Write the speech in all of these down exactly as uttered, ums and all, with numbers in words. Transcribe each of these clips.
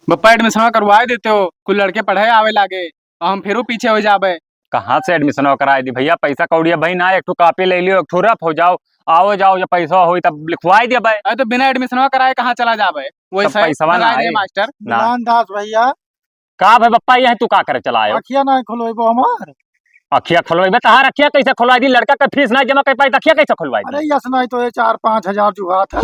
बप्पा, एडमिशनवा करवाए देते हो, कुल लड़के पढ़े आवे लागे, और हम फिरू पीछे हो जाबे। कहाँ से एडमिशनवा कराए दी भइया, पैसा कौड़िया भाई ना, एक ठो कापी ले लियो, एक ठो रफ हो जाओ, आओ जाओ, जब पैसा होई तब लिखवाए देबे। अरे तो बिना एडमिशनवा कराए कहाँ चला जाबे? वही तब से पैसवा ना भगाए दे आई। मास्टर। ना। बिलान दास भइया, का भाई बप्पा, यह तू का करे चला आयो? अखिया ना खोलवेबो हमार। अखिया खोलवाइबे? तहार अखिया कैसे खोलवाई दी? लड़का के फीस ना जमा कर पाई, त अखिया कैसे खोलवाई दी? अरे यस, नहीं तो ये चार पाँच हजार जुगात है।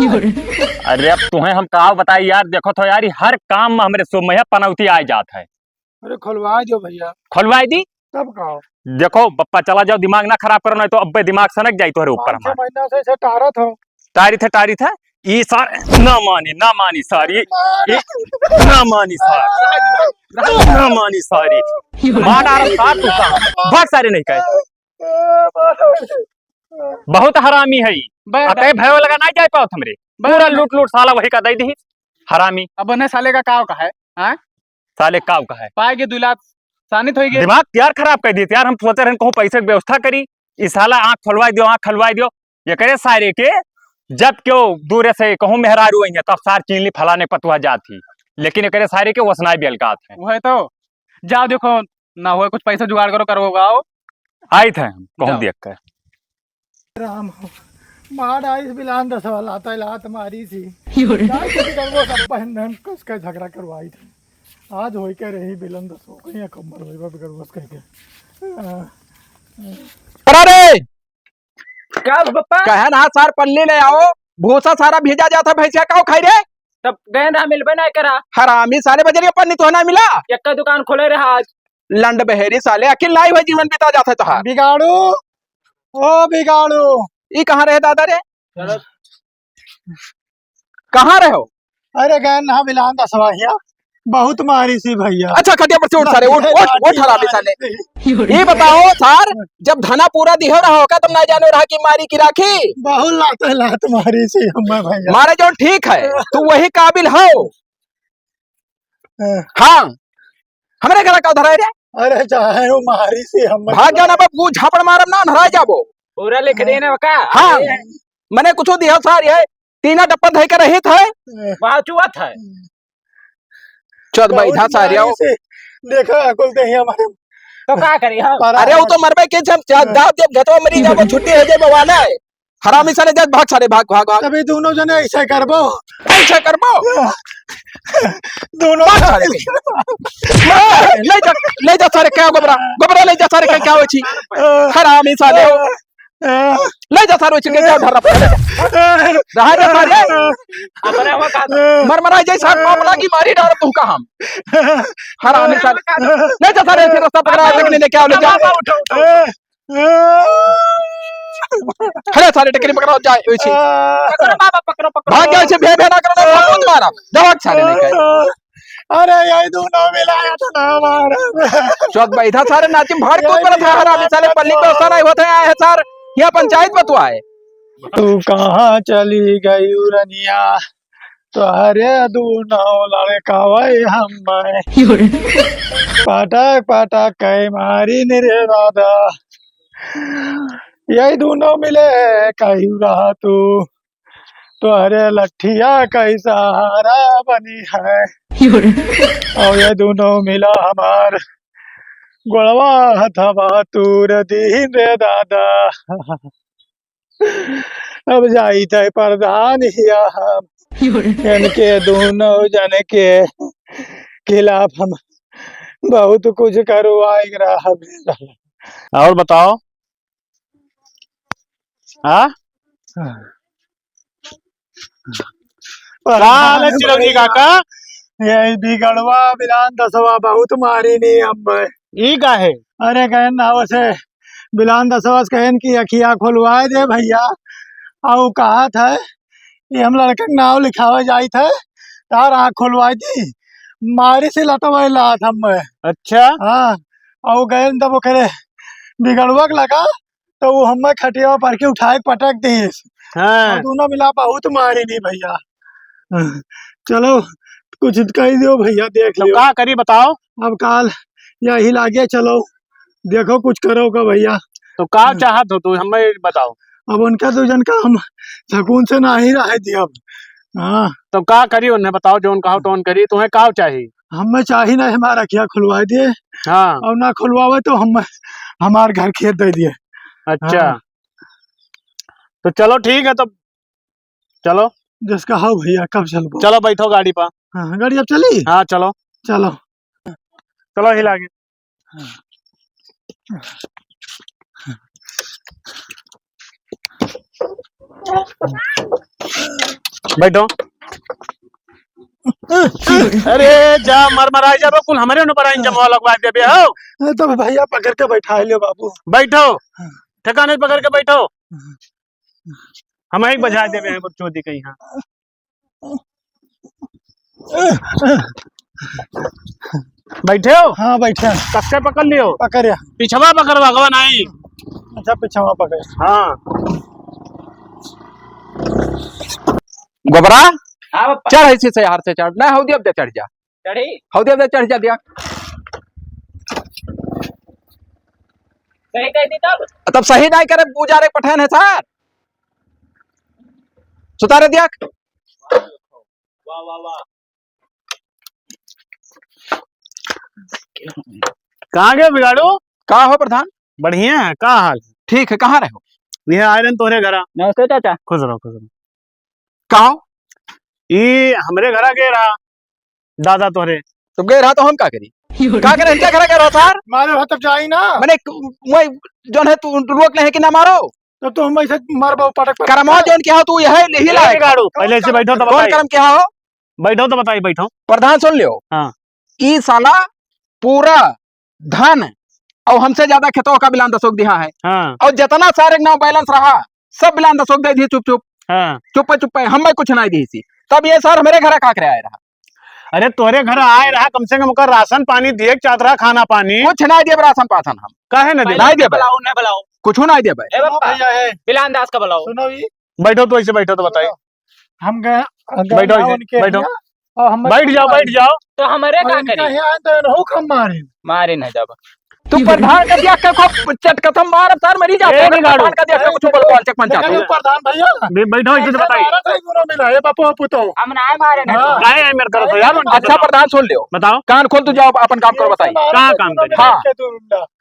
अरे अब तुम्हें हम का बताई यार, देखो तो यार, ये हर काम में हमरे सो में पनौती आ जात है। अरे खोलवा दो भइया। खोलवाई दी? तब का? देखो बप्पा, चला जाओ, दिमाग ना खराब करो, नहीं तो अब्बे दिमाग सनक जाई तोहरे ऊपर पाँच छह हमार। महीना से इसे टारत हो। टारी थे, टारी थे। ई सार ना मानी, ना मानी सारी। ई ना मानी सार। ना मानी सारी। मार डाल सार तू का। भाग सारे नहीं कहे। बहुत हरामी है ई। बे-, अतः भयो लगा नहीं जाए पाओ हमरे। बे-, पूरा लूट लूट साला वही का दे दी। हरामी। अब उन्हें साले का काव का है? हाँ? साले काव का है? पाए के दुई लाख सानित होई गए। दिमाग यार खराब कर दिए यार। हम सोचे रहन कहूँ पैसे की व्यवस्था करी, ई साला आँख खोलवाई दियो, आँख खोलवाई दियो। एकरे सारे के जब क्यों दूर से कहूँ मेहरारू आई है, तब सार चीन ली फलाने पतुआ जात ही, लेकिन एकरे सारे के वसनाई बेलकात है। वही तो, जाओ देखो, ना होए कुछ पैसा जुगाड़ करो, करो गाओ। आई थे हम कहूँ जाओ। देख कर। राम हो, मार आई बिलान दसवा लाता लात मारी सी। यो रे। जाए के बिगड़वो सब बहन बहन कस के झगड़ा करवाई थे। आज होई के रही बिलान दसवा, कहीं कम मर होई बा बिगड़वो कह के। आ, अरे रे! का बप्पा? कहे ना सार पल्ली ले आओ, भूसा सारा भीजा जाता, भैंसिया काव खाई रे? तब गए ना मिलबे ना करा। हरामी साले, बजरिया पन्नी तो ना मिला। एक का दुकान खोले रहा आज। लंड बहेरी साले, अकिल नाई हुआ, जीवन बिता जाता है तोहार। बिगाड़ू, ओ बिगाड़ू। ई कहाँ रहे दादा रे? चलो। कहाँ रहे हो? अरे गए ना बिलान दसवा हिया, बहुत मारी सी भइया। अच्छा, खटिया पर से उठ सारे, उठ, उठ, उठ हरामी साले। ये बताओ सार, जब धना पूरा दिहो रहा होगा, तब ना जानो रहा कि मारी की राखी। बहुत लात, लात मारी सी हमें भइया। मारे जौन ठीक है, तू वही काबिल हो। हाँ। हाँ, हमरे घर का उधर है रे। अरे चाहे वो मारी सी हमें। भाग जाना बाप, वो झापड़ मारब ना, हरा जाबो। पूरा लिख देने का। हाँ। मने कुछ दिया सार, ये तीना डप्पा धई के रहित है। वहाँ चुआ था। चौथ तो बैठा उस सारे नारी आओ। से देखा, कुल देही हमारे तो का करी हम? अरे, वो तो मरबे के जब जा-, दाब जब घटवा मरी जाबो, छुट्टी हो जाए बवाना है। हरामी सारे, जा भाग सारे, भाग, भाग, भाग। तभी दोनों जने ऐसे करबो। ऐसे करबो? दोनों भाग सारे। ले, ले जा, ले जा सारे, क्या गोबरा? गोबरा ले जा सारे, क्या, क्या हो छी? हरामी साले हो। ले जा सारे, चिके क्या धर रहा है? रहा जा सारे। अपने वो का मर मरा जाए सारे, मामला की मारी डाल तू का हम। हरामी सारे। ले जा सारे, फिर रास्ता पकड़ा, देखने ने क्या ले जा। उठो, उठो, उठो। अरे सारे टकरी पकड़ो जाए, ओए छी। पकड़ो बाबा, पकड़ो, पकड़ो। भाग गया, इसे भे भे ना करो, ना बहुत मारा। दबक सारे नहीं कहे। अरे यही दोनों मिलाया तो ना मारा। चौथ बैठा सारे नाचिम भाड़ को यही पर था, हरामी साले पल्ली को सारा होता है, आए है सार, यहाँ पंचायत बतवाए। तू कहाँ चली गई रनिया? तोहरे दूनो लड़कावे हम्मे। यो रे। पटक पटक के मारी रे दादा। यही दूनो मिले कही रहा तू। तोहरे लठिया कई सहारा बनी है। यो रे। और ये दूनो मिला हमार गोड़वा हथवा तूर दीन रे दादा। अब जाइत है प्रधान हिया हम। इनके दूनो जन के खिलाफ हम बहुत कुछ करवाए रहा। और बताओ। हाँ? का हाल है चिरौनी काका? ये बिगड़वा बिलान दसवा बहुत मारी नी हम। ई का है? अरे गए ना वैसे बिलान दसवा से कहन कि अखिया खोलवाए दे भैया। आउ कहा था कि हम लड़के के नाव लिखावे जाइत है, तार आँख खोलवाए दी। मारी से लतवाए लात हम। अच्छा। हाँ, और गए तब ओकरे बिगड़वा के लगा, तो वो हमें खटिया पर के उठाए के पटक दीस। हाँ। और दोनों मिला बहुत मारी नी भैया। चलो, कुछ कही दियो भैया, देख तो लियो। का करी बताओ? अब काल यही लागे, चलो, देखो कुछ करो का भैया। तो का हाँ। चाहत हो तू, हमें बताओ। अब उनका दो जन का हम सुकून से ना ही रह दिया अब। हाँ। तो का करी उन्हें बताओ, जौन कहो तौन करी, तुम्हें का चाही? हमें चाही ना, हमार अखिया खुलवा दिए। हाँ। और ना खुलवावे तो हम, हमार घर खेत दे दिए। अच्छा। हाँ। तो चलो ठीक है, तब चलो। जिसका हो भैया, कब चलबो? चलो बैठो गाड़ी पर। हाँ, गाड़ी अब चली? हाँ, चलो। चलो। चलो हिला के। बैठो। अरे जा, मर मराई जाबो, कुल हमरे ऊपर आइन जमवा लगवा देबे हो। अरे तो भैया पकड़ के बैठा लियो बाबू। बैठो। हाँ। ठिकाने पकड़ के बैठो। हाँ। हम एक बजा देबे हैं, चोदी कहीं। हाँ। बैठे हो? हाँ, बैठे हैं। कस के पकड़ लियो? पकड़ या। पिछवा पकड़ो, अगवा नहीं। अच्छा, पिछवा पकड़। हाँ। गोबरा? हाँ, पप्पा। चढ़, ऐसे से यार से चढ़। नहीं, हौदी अब दे चढ़ जा। चढ़ी? हौदी अब दे चढ़ जा दिया। सही कह दी तब? तब सही नहीं करे, पूजा रे पठान है सर। सुतारे दिया। वाह, वाह, वाह। कहाँ गए बिगाड़ू? का हो प्रधान? बढ़िया है, का हाल है? ठीक है, कहाँ रहे हो? ये आए रहे तोहरे घरा। नमस्ते चाचा। खुश रहो, खुश रहो। का हो? ई हमरे घरा गए रहा दादा तोहरे। तो गए रहा तो हम का करी? का करे? इनका घरा गए रहा सर? मारे हो तब जाई ना। मने क-, वही जौन है तू रोक ले है कि ना मारो? तब तो हम ऐसे मारबो पटक पटक। करमवा जौन किहा तू यह यही ए लायक। बिगाड़ू, पहले से बैठो तो कौन बताई। करम किहा हो? बैठो तो बताई, बैठो। प्रधान सुन लियो। हाँ। ई साला पूरा धन और हमसे ज्यादा खेतों का बिलान दसोक दिहा है। हाँ। और जितना सारे नाव balance रहा, सब बिलान दसोक दे दिए चुप चुप। हाँ। चुप्पे चुप्पे, हम कुछ नहीं दी सी। तब ये सर हमरे घर का करे आए रहा। अरे तोरे घर आए रहा, कम से कम ओकर राशन पानी दिए, चात रहा खाना पानी। कुछ नहीं दिए राशन पासन हम। काहे न दिए? नहीं दिए। बुलाओ, नहीं बुलाओ। कुछ नहीं दिए भाई। ए बाबा, भैया है। बिलान दास का बुलाओ। सुनो ये। बैठो तो, ऐसे बैठो तो बताइए। हम गए, गए बैठो, ना ऐसे उनके बैठो। यहाँ, और हम बैठ जाओ, बैठ जाओ। तो हमारे और का इनका करी? यहाँ आए तो इनको हम मारे। मारे ना जाब। तू प्रधान का दिया के खूब चटकत हम मार, सर मरी जाते ए, हैं। बिगाड़ू। प्रधान का दिया के कुछ बोल, बोल, चक पंचायत। देखो, प्रधान भैया। बे-, बैठो, इज्जत बताई। मारा था, इन्होंने मिला, ये बापो पुतो। हम ना मारे ना। हाँ। काहे ऐ मेर करत हो यार? अच्छा, प्रधान सुन लियो। बताओ। कान खोल, तू जाओ, अपन काम करो, बताई। कहाँ काम करे? हाँ।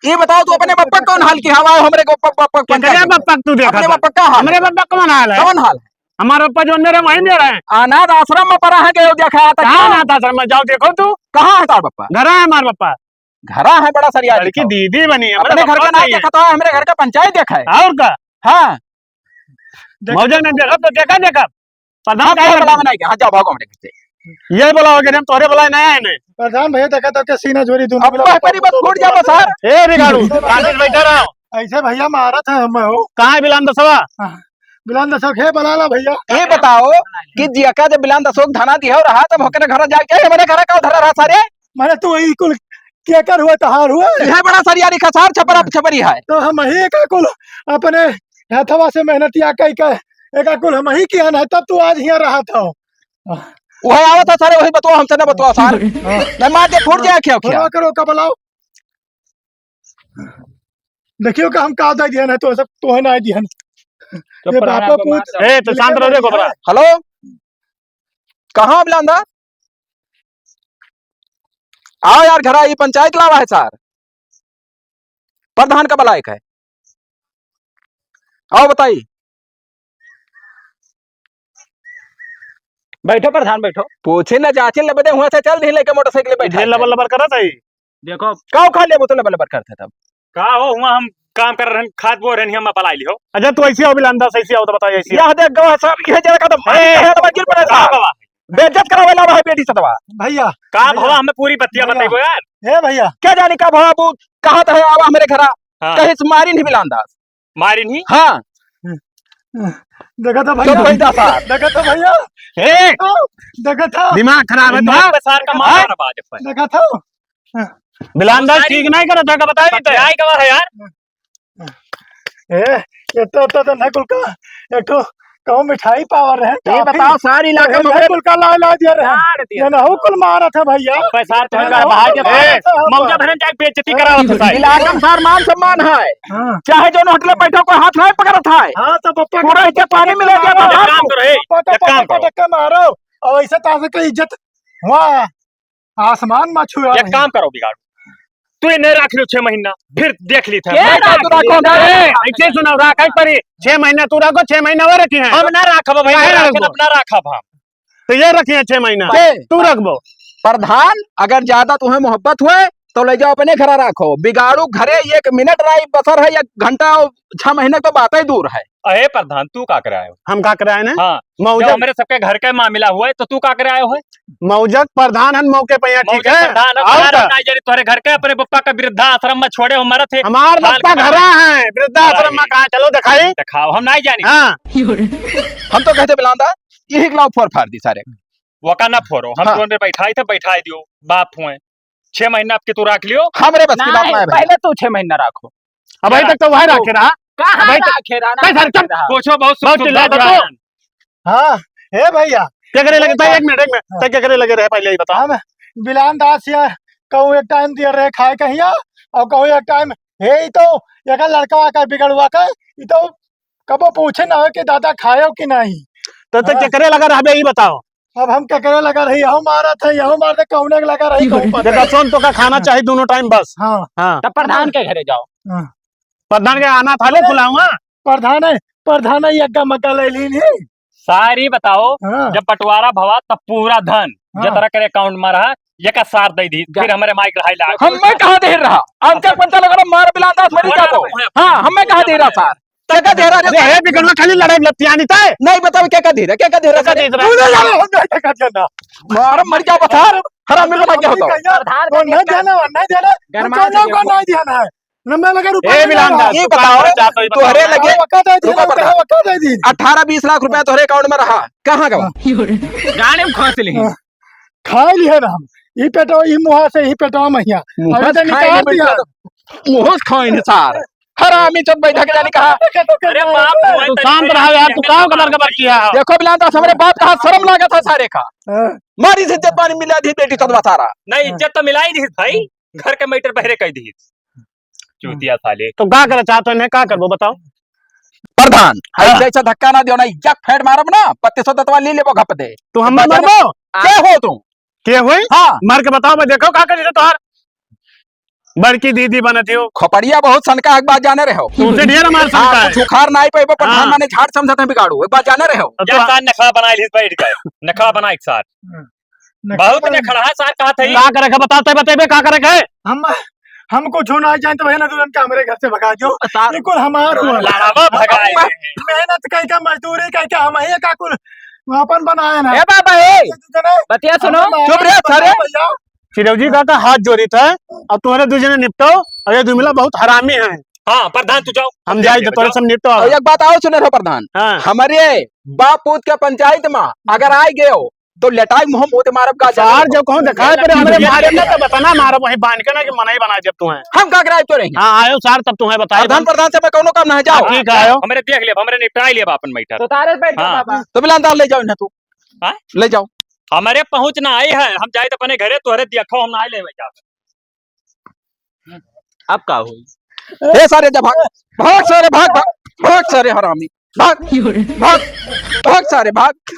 ये बताओ, तू अपने बप्पा कौन हाल की हवा, हमरे को बप्पा, बप्पा केकरे बप्पा तू देखा अपने था? बप्पा का हाल? हमरे बप्पा कौन हाल है? कौन हाल है? हमार बप्पा जौन मेरे वहीं मेरा है। अनाथ आश्रम में पड़ा है, गयो देखा था कहाँ क्या? अनाथ आश्रम में? जाओ देखो तू। कहाँ है तार बप्पा? घरा है हमार बप्पा। घरा है बड़ा सरिया लड़की दिखाओ। दीदी बनी है, अपने बड़ा घर का बप्पा नहीं नहीं है। देखा तो हमरे घर का पंचायत देखा है। और का? हाँ। मौजा में देखा तो देखा, देखा। प्रधान हम काहे तोहरे बोलावे नहीं के? हाँ, जाओ, भागो हमरे घर से। ये बोलाओ कि हम तोहरे बोलाए नहीं आए नहीं। प्रधान भैया, देखा तो के सीना जोरी दोनों अब मिला। पहली बात फूट जाबो, सर। ए, बिगाड़ू, शांति से बैठा रहो। ऐसे भैया मारत है हम हो। कहाँ है बिलान दसवा? हाँ, बिलान दसवा के बुला ला भैया। ये बताओ कि जिया का जब बिलान दसवा के धना दिया रहा, तब होकर घर जाके हमरे घर का धरा रहा सारे। माने तू ई कुल केकर हुआ, तहार हुआ? यह बड़ा सरियारी खसार छपरा छपरी है। तो हम ही का कुल अपने हथवा से मेहनतिया कई के एका कुल हम ही किहन है, तब तू आज हियाँ रहत हो। वही आवत है सारे, वही बतवा, हमसे ना बतवा सार। हाँ। नहीं मार दे, फूट जाए क्या, क्या? फोनवा करो, का बुलाओ। देखियो का हम का दे दिहन है, तो सब तोहे ना दिहन। चुप ये रहो, बापो हमको पूत। मार दो। ए, तो शांत रहो रे गोबरा। हेलो, कहाँ बिलांदा? आओ यार घरा, ई पंचायत लावा है सार। प्रधान का बुलाए का है। आओ बताई। बैठो प्रधान, बैठो। पूछे न जाचे लबदे हुआ से चल नहीं लेके मोटरसाइकिल बैठा ये है। लबर लबर करत है। देखो। का उखाड़ लेबो तो लबर लबर करत है तब। का हो, हुआ हम काम कर रहे हैं, खाद बो रहे हैं, हम पलाई लिहो। अच्छा, तू ऐसे आओ, बिलांदा से ऐसे आओ, तो बताओ, ऐसे आओ। यह देख गवा साहब, यह जरा का तो ए! है, तो गिर पड़े था। का बाबा? बेइज्जत करावे ला रहा है बेटी सतवा। भैया, का भैया, भवा, हमें पूरी बतिया भैया। बताइबो यार। ए भैया। क्या जाने का भवा, वो कहाँ तो है, आवा हमरे घरा। हाँ। कहीं से मारी नहीं बिलांदा। मारी नहीं? हाँ। देखा था भैया। चुप बैठा था। देखा था भैया। ए! देखा था। दिमाग खराब है दिमाग तुम्हारा? पे सार का मार हाँ? रहा है। देखा था। बिलांदा सारी ठीक नहीं करत है, का बताई ते? बतियाई गवा है यार। ए, ये तो, तो, तो ना कुल का, एक ठो कहूँ मिठाई पावर रहे, ये टॉफी। बताओ, सारी इलाका ये में ना कुल का ला, ला दिया रहे। मार दिया। ये ना हो कुल मारा था भैया। पैसा तो ये ना हो भाई कुल के मारा ए, था। मौजा भरन जाके बेइज्जती करावत है सारी। इलाका में सार मान सम्मान है। हाँ। चाहे जो होटल में बैठो, कोई हाथ नहीं पकड़त है। हाँ, तो पप्पा पूरा के इज्जत पानी में ले गया पप्पा था। एक काम करो, ए, पप्पा, एक काम पप्पा करो। टक्का मारो। और ऐसे तासे का इज्जत। वाह। आसमान मा छुआ एक नहीं। काम करो बिगाड़ू, तू इन्हें राख लो छह महीना, फिर देख ली था। के मैं राख तो ली? रखो ना। ए, ऐसे सुनाओ, राख है परी। छह महीना तू रखो, छह महीना वो रखी है। हम ना राखब भाई, काहे ना ना राखब? रखब, ना राखब हम। तो ये रखी है छह महीना। के? तू रखबो। प्रधान, अगर ज्यादा तुम्हें मोहब्बत हुए तो ले जाओ अपने घरा राखो। बिगाड़ू घरे एक मिनट राई बसर है, एक घंटा और छह महीने तो बात ही दूर है। अहे प्रधान, तू का करे आयो? हम का करे आए ना? हाँ, मौजक जब हमरे सबके घर के मामला हुआ है, तो तू का करे आयो है? मौजक प्रधान हन मौके पे यहाँ, ठीक मौजक है? प्रधान है, आओ प्रधान तो। हम नहीं जानी तोहरे घर के, अपने पप्पा का वृद्धाश्रम में छोड़े हो मरत है। हमार हाल पप्पा खबर घरा है। है, वृद्धाश्रम में बताइए। कहाँ? चलो दिखाई। दिखाओ, हम नहीं जानी। हाँ। हम तो कहते बिलांदा, यही लाओ फोर फाड़ दी सारे। वका ना फोरो, हम हाँ। जोन पे बैठाई थे, बैठाई दियो, बाप हुए। छह महीना आपके तू राख लियो। हमरे बस की बात नहीं, ना है भाई। पहले तू छह महीना राखो। अबहीं तक तो वही राखे रहा। कहाँ अबहीं तक राखे रहा ना? नहीं सर, चुप। राखे रहा। पूछो, बहुत बहुत सुख चिल्ला सुविधा दो। है। हाँ, हे भैया। क्या करे लगे? भैया। एक मिनट, एक मिनट। हाँ। तै क्या करे लगे रहे, पहले ही बताओ। हम बिलान दास या कहूँ एक टाइम दिया रहे खाए कहिया, और कहूँ एक टाइम, हे, ई तो एक लड़का का बिगड़ुआ का, ई तो कबो पूछे ना हो कि दादा खायो कि नहीं। तो, तो हाँ। केकरे लगा रहबे, ई बताओ। अब हम केकरे लगा रही, यहू मारत है, यहू मारत है, कौने के लगा रही, कहूँ पता देखा, नहीं। सुन, तो का खाना हाँ। चाहिए दोनों टाइम बस। हाँ। हाँ। तब प्रधान के घरे जाओ। हाँ। प्रधान के आना था, ले अरे, बुलाऊंगा। प्रधान है, प्रधान है, यग्गा मग्गा ले ली नहीं। सारी बताओ, हाँ। जब बंटवारा भवा, तब पूरा धन हाँ। जतरा के account में रहा, ये का सार दे दी, फिर हमारे माइक रहाई लाग। हम मैं कहाँ दे रहा? हमका पंचा लगा मार बिलान दास मरी जातो। हाँ, हम मैं कहाँ दे रहा सार? केका दे रहा रे? अरे, हे बिगड़ुआ, खाली लड़ाई लतियानी तय। नहीं बताओ, केका दे रहा, केका दे रहा केका सारे? दे रहा? तू नहीं जाने, हम नहीं केका देना। मार मर जाओ बसार, हरामी बना के होता। प्रधान तो का नहीं देना। देना, नहीं देना। गरमा हम के लोग को देखो। नहीं देना है। नब्बे लगे रुपया ए, नहीं बिलान देना। दास, ये तू कहाँ बताओ, पर जाता है, ये बताओ। तोहरे लगे हाँ, वक्का दे दी, रुको, वक्का, पता। वक्का दे दी। अठारह बीस लाख रुपया तोहरे account में रहा, कहाँ गवा? गाड़ी में खोस ली। हाँ। खाए लिहे ना हम। ई पेटवा, ई मुहा से, ई पेटवा महिया। मुहा अभी तो से खाए निकाल नहीं दिया। पेटवा तो, मुहा से खाए नहीं सार। हरामी चोद बैठा के जाने कहा। अरे बाप रे, तू शांत रहा यार, तू का गबर गबर किया है? देखो बिलान दास, हमरे बाप का हाथ शर्म लागा था सारे का। हाँ। मारी से इज्जत पानी मिला दी बेटी चोदवा सारा। नहीं, इज्जत तो मिला ही नहीं भाई, घर के matter बहरे कह दी। चूतिया साले। तो का करे चाहत हो, इन्हें का करबो बताओ? प्रधान, हाँ। ऐसे ऐसा धक्का ना दियो ना, एक फेंट मारब ना, पत्ती सौ दतवा ले लेबो घप दे। तू हम बजाने मरबो? के हो तू? के होई? हाँ। मर के बताओ, मैं देखो का करी तोहार। बड़की दीदी बनत हो। खोपड़िया बहुत सनका है, एक बात जाने रहे हो। तुमसे ढेर हमार हाँ, सनका है। कुछ उखाड़ ना ही पाइबो, प्रधान हाँ। माने झाड़ समझत है बिगाड़ू, एक बात जाने रहे हो। अब तो या सार नखड़ा बनाई लिस बैठ गए, नखड़ा बनाई सार। हाँ। बहुत नखड़ा नखड़ा है सार, कहा था ही। का करे के बताते बतेबे, का करे के? हम, हम कुछ ना जाए तो भैया ना दुल्हन के हमरे घर से भगा दो। सार बिल्कुल हमार हुआ। लड़ावा भगाए हम हैं। मेहनत कह के, मजदूरी कह के हम ही का कुल अपन बनाए ना। ए बाबा, ए, बतिया सुनो। चुप रहे सारे। भैया। चिरौजी का, का हाथ जोड़ी था, अब तुम्हारे दू जने निपटो, और ये दुमिला बहुत हरामी है। हाँ, प्रधान तू जाओ। हम जाए तो तोरे सब निपटो। और एक बात और सुने रहो प्रधान। हाँ। हमारे बाप पूत के पंचायत में अगर आए गए हो, तो लेटाई मुंह मोते मारब का सार, जाने। जो कहूँ दिखाए पर हमरे मारे ना, तो बतना मारब वहीं बांध के ना कि मनई बना जब तू है। हम का कराए तो रही। हाँ, आयो सार, तब तुम्हें बताए प्रधान, हम। प्रधान से मैं कौनो काम ना है, जाओ। हाँ, ठीक है, आयो। हमरे देख लेब, हमरे निपटाई लेब अपन matter। तो तारे बैठ हाँ। बाबा। तो बिलान दास ले जाओ इन्हें तू। हाँ? ले जाओ। हमरे पहुँच ना आई है, हम जाए तो अपने घरे, तोहरे देखो हम ना आए ले जाओ। अब का होई? ए सारे जा भाग, भाग सारे भाग, भाग, भाग सारे हरामी, भाग, भाग, भाग सारे भाग।